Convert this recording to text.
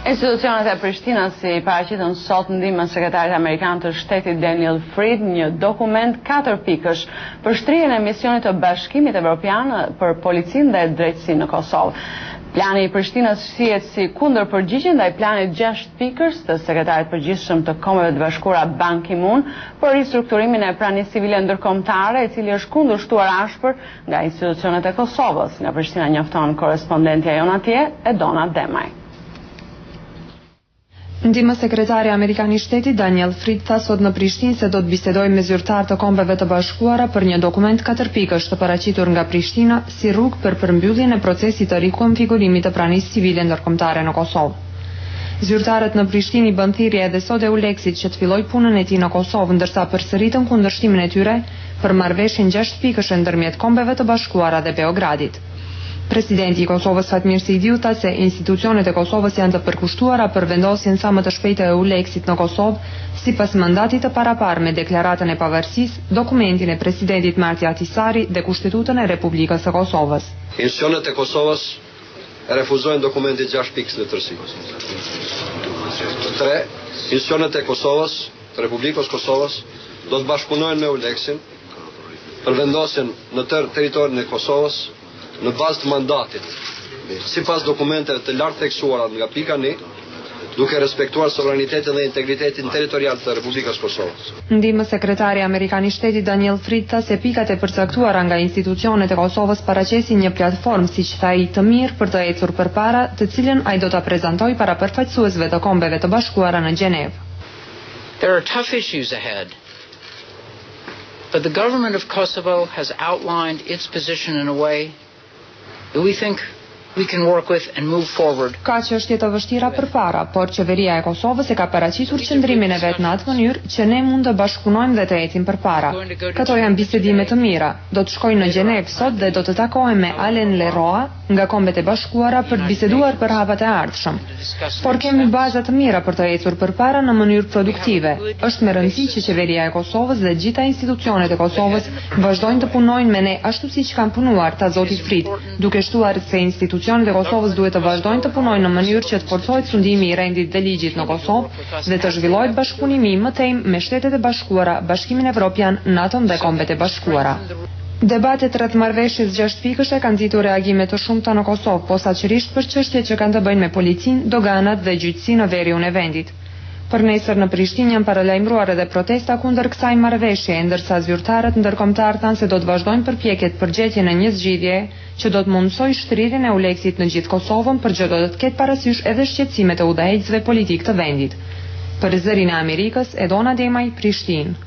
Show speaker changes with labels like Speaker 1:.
Speaker 1: Institucionet e Prishtinës i paraqitën sot ndihmës sekretarit amerikan të shtetit Daniel Fried një dokument katërpikësh për shtrirjen e misionit të Bashkimit Evropian për policinë dhe drejtësinë në Kosovë. Plani i Prishtinës shihet si kundërpërgjigje ndaj planit gjashtëpikësh të sekretarit të përgjithshëm të Kombeve të Bashkuara Ban Ki-moon për ristrukturimin e pranisë civile ndërkombëtare, i cili është kundërshtuar ashpër Nga institucionet e Kosovës, nga Prishtina njofton korrespondentja jonë atje, Edona Demaj.
Speaker 2: Ndihmës sekretari amerikan i Shtetit, Daniel Fried tha sot në Prishtinë se do të bisedojë me zyrtarë të Kombeve të Bashkuara për një dokument katërpikësh të paraqitur nga Prishtina si rrugë për përmbylljen e procesit të rikonfigurimit të pranisë civile ndërkombëtare në Kosovë. Zyrtarët në Prishtinë i bënë thirrje edhe sot EULEX-it që të fillojë punën e tij në Kosovë, ndërsa përsëritën kundërshtimin e tyre për marrëveshjen gjashtëpikëshe ndërmjet Kombeve të Bashkuara dhe Beogradit. Presidenti i Kosovës Fatmir Sejdiu tha se institucionet e Kosovës janë të përkushtuara për vendosjen sa më të shpejtë të EULEX-it në Kosovë sipas mandatit të paraparë me Deklaratën e Pavarësisë, dokumentin e presidentit Marti Ahtisaari dhe Kushtetutën e Republikës së Kosovës.
Speaker 3: Institucionet e Kosovës e refuzojnë dokumentin gjashtëpikësh në tërësi. 3. Institucionet e Kosovës të Republikës Kosovës do të bashkëpunojnë me EULEX-in për vendosjen në tërë territorin e Kosovës në bazë të mandatit, sipas dokumenteve të larttheksuara nga pika një, duke respektuar sovranitetin dhe integritetin territorial të Republikës Kosovës.
Speaker 2: Ndihmës sekretari amerikan i Shtetit Daniel Fried tha se pikat e përcaktuara nga institucionet e Kosovës paraqesin një platformë, siç tha ai, të mirë për të ecur përpara, të cilën ai do ta prezantojë para përfaqësuesve të Kombeve të Bashkuara në Gjenevë.
Speaker 4: There are tough issues ahead, but the government of Kosovo has outlined its position in a way that we think we can work with and move forward.
Speaker 2: Ka çështje të vështira përpara, por qeveria e Kosovës e ka paraqitur qëndrimin e vet në atë mënyrë që ne mund të bashkëpunojmë dhe të ecim përpara. Këto janë bisedime të mira. Do të shkoj në Gjenevë sot dhe do të takohem me Alain Leroy, nga Kombet e Bashkuara për të biseduar për hapat e ardhshëm. Por kemi baza të mira për të ecur përpara në mënyrë produktive. Është me rëndësi që Qeveria e Kosovës dhe gjitha institucionet e Kosovës vazhdojnë të punojnë me ne ashtu siç kanë punuar, tha zoti Fried, duke shtuar se institucionet e Kosovës duhet të vazhdojnë të punojnë në mënyrë që të forcohet sundimi i rendit dhe ligjit në Kosovë dhe të zhvillohet bashkëpunimi i mëtejmë me Shtetet e Bashkuara, Bashkimin Evropian, NATO-n dhe Kombet e Bashkuara. Debatet rreth marrëveshjes gjashtëpikëshe kanë nxitur reagime të shumta në Kosovë, posaçërisht për çështjet që kanë të bëjnë me policinë, doganat dhe gjyqësinë në veriun e vendit. Për nesër në Prishtinë janë paralajmëruar edhe protesta kundër kësaj marrëveshjeje, ndërsa zyrtarët ndërkombëtarë thanë se do të vazhdojnë përpjekjet për gjetjen e një zgjidhjeje që do të mundësojë shtrirjen e EULEX-it në gjithë Kosovën, për gjë do të ketë parasysh edhe shqetësimet e udhëheqësve politikë të vendit. Për Zërin e Amerikës, Edona Demaj, Prishtinë.